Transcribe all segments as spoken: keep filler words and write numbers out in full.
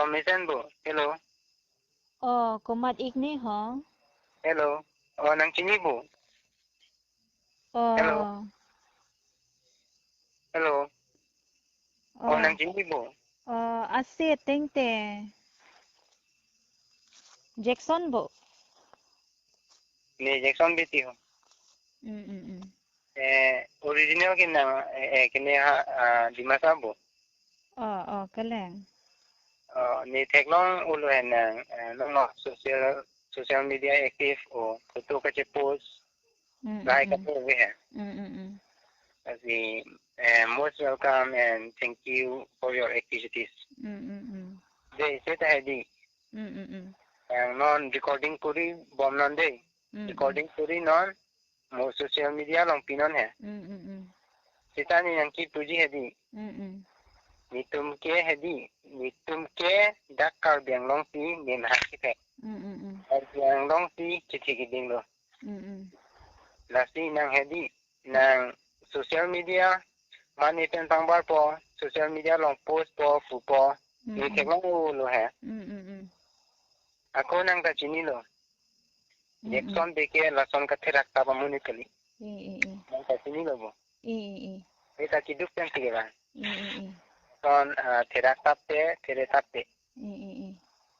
Mesen bo. Hello. Oh, komat-ik ne ho? Hello. Oh, nang chini bo? Oh. Hello. Hello. Oh, oh, nang chini bo? Oh, ase tengte. Jackson bo? Ne Jackson Bey ti ho. Mm, mm, mm. Eh, original ke nang, eh, eh, ke ne ha, ah, Dimasa bo? Oh, oh, kelang. Oh, ne theklong ulo he nang, eh, nang no social, social media active o, photo kache post. Mm, lahai mm, mm. Kapo ve he. Mm, mm, mm. Lasi, eh, most welcome and thank you for your activities. Mm, mm, mm. Dei, seta hedi. Mm, mm, mm. Nang non recording kuri bom non dei. Mm, mm. Recording kuri non, mo social media along pinon he. Mm, mm, mm. Seta ne nangkipuji hedi. Mm, mm. Netum ke hedi, netum ke dak Karbi Anglong si ne nahak kithek. Mm, mm, mm. Karbi Anglong si kithi kiding lo. Mm, mm. Lasi nang hedi, nang social media, mane pen pangbar po, social media along post po, pu po, mm, ne mm, theklong ulo he. Mm, mm, mm. Ako nang ta chini lo. Mm, mm. Jackson Bey ke lason katherak tap amonit kali. Eh, eh, eh. Nang ta chini lo bo. Eh, eh, eh. Beta kiduk pen sige ba. Eh, eh, eh. Son, ah, therak tap te, there tap te. Eh, eh, eh.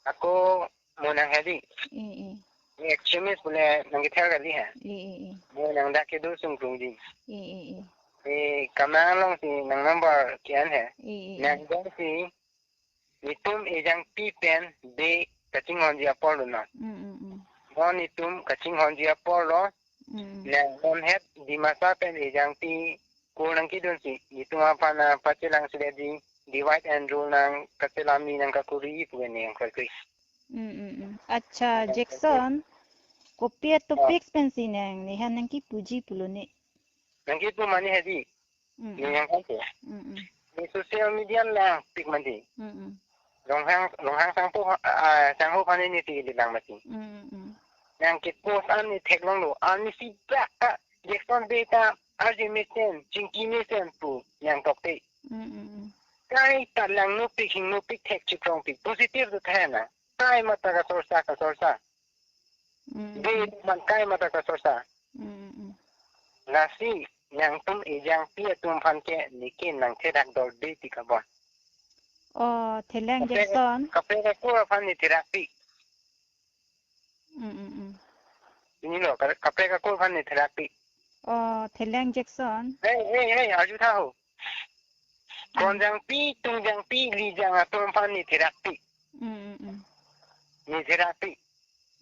Ako mo nang hedi. Eh, eh. Ne extremist pule nang kithar kali ha. Eh, eh, eh. Mo nang dak kedo sungkrung di. Eh, eh, eh. Ne kamang along si nang number ke-an he. Eh, eh, eh. Nang dong si netum ejangpi pen Bey kachinghonji apor lo na. Mm, mm, mm. Mo netum kachinghonji apor lo. Mm. Nang non het Dimasa pen ejangpi kur nang kidun si, netum aphan na pachelang sile di, divide and rule nang kachelam ni nang kakuri pu ne nang kakuri. Mm, mm, mm. Accha, nang kakuri. Jackson, kopi a topics, oh, pensi nang, ne han nangkipuji pulo ne. Nangkipu mane hedi. Mm, ne mm. Nang kan po. Mm, mm. Ne social media nangpik mandi. Mm, mm. Ronghang, Ronghang Sangpo, ah, Sangho aphan ne ti di lang mati. Mm, mm, mm. Nang kipost an ne theklong lo. An ne si bak ka Jackson Bey ta arje mesen, chingki mesen pu nang tokte. Mm, mm, mm. Kaita langno pik, hingno pik, thek chikrong pik. Positive tu thena. Kaima ta kasorsa, kasorsa. Mm, mm. Bey man kaima ta kasorsa. Mm, mm, mm. Lasi nangtum ejangpi atum aphan ke neke nang therak dorde ti kabon. Oh, thelang kaprek, Jackson. Kaprek akur aphan ne therakpi. Mm, mm, mm. Chini lo, ka-, kaprek akur aphan ne therakpi. Oh, thelang Jackson. Hey, hey, hey, arju tha ho. Mm. Kronjangpi, tungjangpi, lijang atum aphan ne therakpi. Mm, mm, mm. Ne therakpi.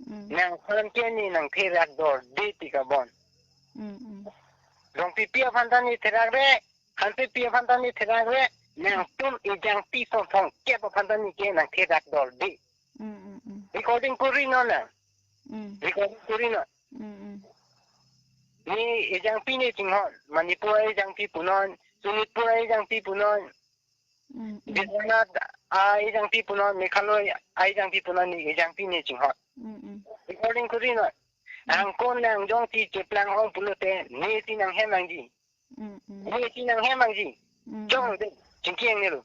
Mm. Nangphan ke ne nang therak dorde ti kabon. Mm, mm. Longpipi aphan ta ne therak re, Hansepi aphan ta ne therak re, nangtum ejangpi song thong kep aphan ta neke nang therak dorde. Mm, mm, mm. Recording kuri non na. Mm. Recording kuri non. Mm, mm. Ne ejangpi ne chinghon, Manipur ejangpi punon, Sonitpur ejangpi punon, mm, mm, Biswanath a ejangpi punon, Meghalaya a ejangpi punon, ne ejangpi ne chinghon. Mm, mm. Recording kuri non. Mm. Angkon nang jongsi cheplang ong pulote, ne si nang hem angji. Mm, mm. Ne si nang hem angji. Mm, mm. Chong de, chingki ang ne lo.